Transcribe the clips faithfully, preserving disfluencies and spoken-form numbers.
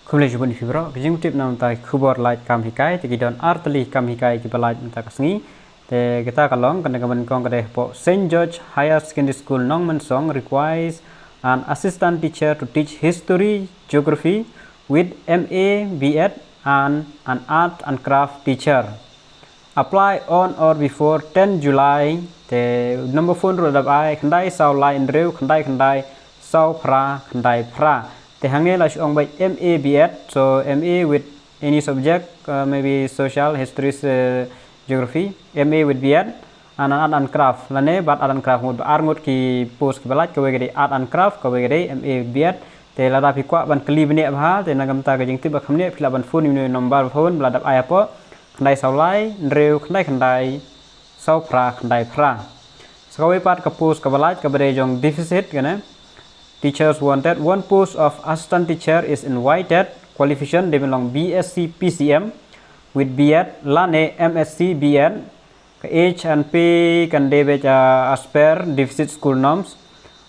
Khublei shibun ïa phi baroh, ka jingtip na mynta ki khubor lait kam hikai, te ki don ar tylli ki kam hikai kiba lait mynta ka sngi. Te kita ka long, kane ka ban kong ka dei hapoh Saint George Higher Secondary School Nongmensong requires an assistant teacher to teach history, geography with M A B Ed and an art and craft teacher. Apply on or before ten July. Te number phone ruh la dep ai, khyndai saw lai hynriew khyndai khyndai saw phra khyndai phra. Te hangne la shu ong beit M A B Ed, so M A with any subject, uh, maybe social, history, uh, geography, M A with B Ed, and art and craft. Lane bad art and craft, ngut ba ar ngut ki post kiba lait, kawei ka dei art and craft, kawei ka dei M A with B Ed. Te lada phi kwah ban kylli bniah bha, te na ka bynta ka jingtip ba kham bniah, phi lah ban phone ïa une u number phone ba la dep ai hapoh, khyndai saw lai hynriew khyndai khyndai saw phra khyndai phra. Sa kawei pat ka post kaba lait kaba dei jong deficit kane. Teachers wanted, one post of assistant teacher is invited. Qualification dei ban long B S C P C M with B Ed lane M S C B Ed. Ka age and pay kan dei beit, uh, as per deficit school norms.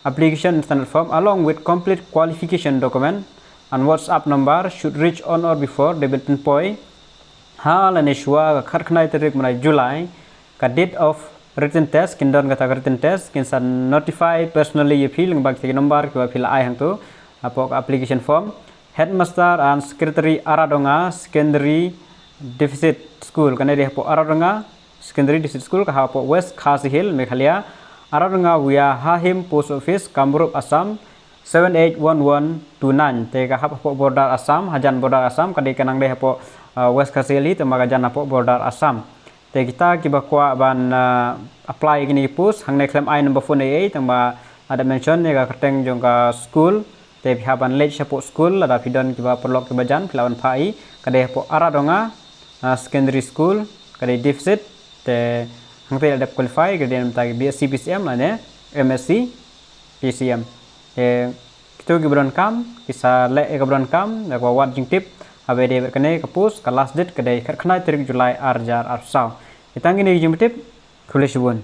Application in standard form along with complete qualification document and WhatsApp number should reach on or before, dei ban pynpoi ha lane shuwa ka khatkhyndai tarik mynta July. Ka date of written test, kin don kata ka written test, kin sa notify personally ïa phi lyngba kita ki number kiba phi la ai hangto hapoh ka application form. Headmaster and Secretary Aradonga Secondary Deficit School, kane dei hapoh Aradonga Secondary Deficit School, ka hapoh West Khasi Hills, Meghalaya. Aradonga via Hahim Post Office, Kamrup, Assam seven eight one one two nine. Te ka hap hapoh border Assam, hajan border Assam, ka dei, ka nang dei hapoh, uh, West Khasi Hills hi, te ma ka jan hapoh border Assam. Te kita kiba kwah ban, uh, apply kine ki post, hangne khlem ai number phone ei ei, tang ba la dep mention ïa ka kyrteng jong ka school. Te phi hap ban leit shapoh school, lada phi don kiba paralok kiba jan, phi lah ban phah ïa, ka dei hapoh Aradonga, uh, Secondary School, ka dei deficit. Te hangta la dep qualify, ka dei na bynta ki B S C P C M lane M S C P C M. Te kito kiba donkam ki sa leh ïa kaba donkam, da kaba wad jingtip. Haba ïadei bad kane ka post, ka last date ka dei khatkhyndai tarik July ar hajar arphew saw. Te tang kine ki jingtip. Khublei shibun.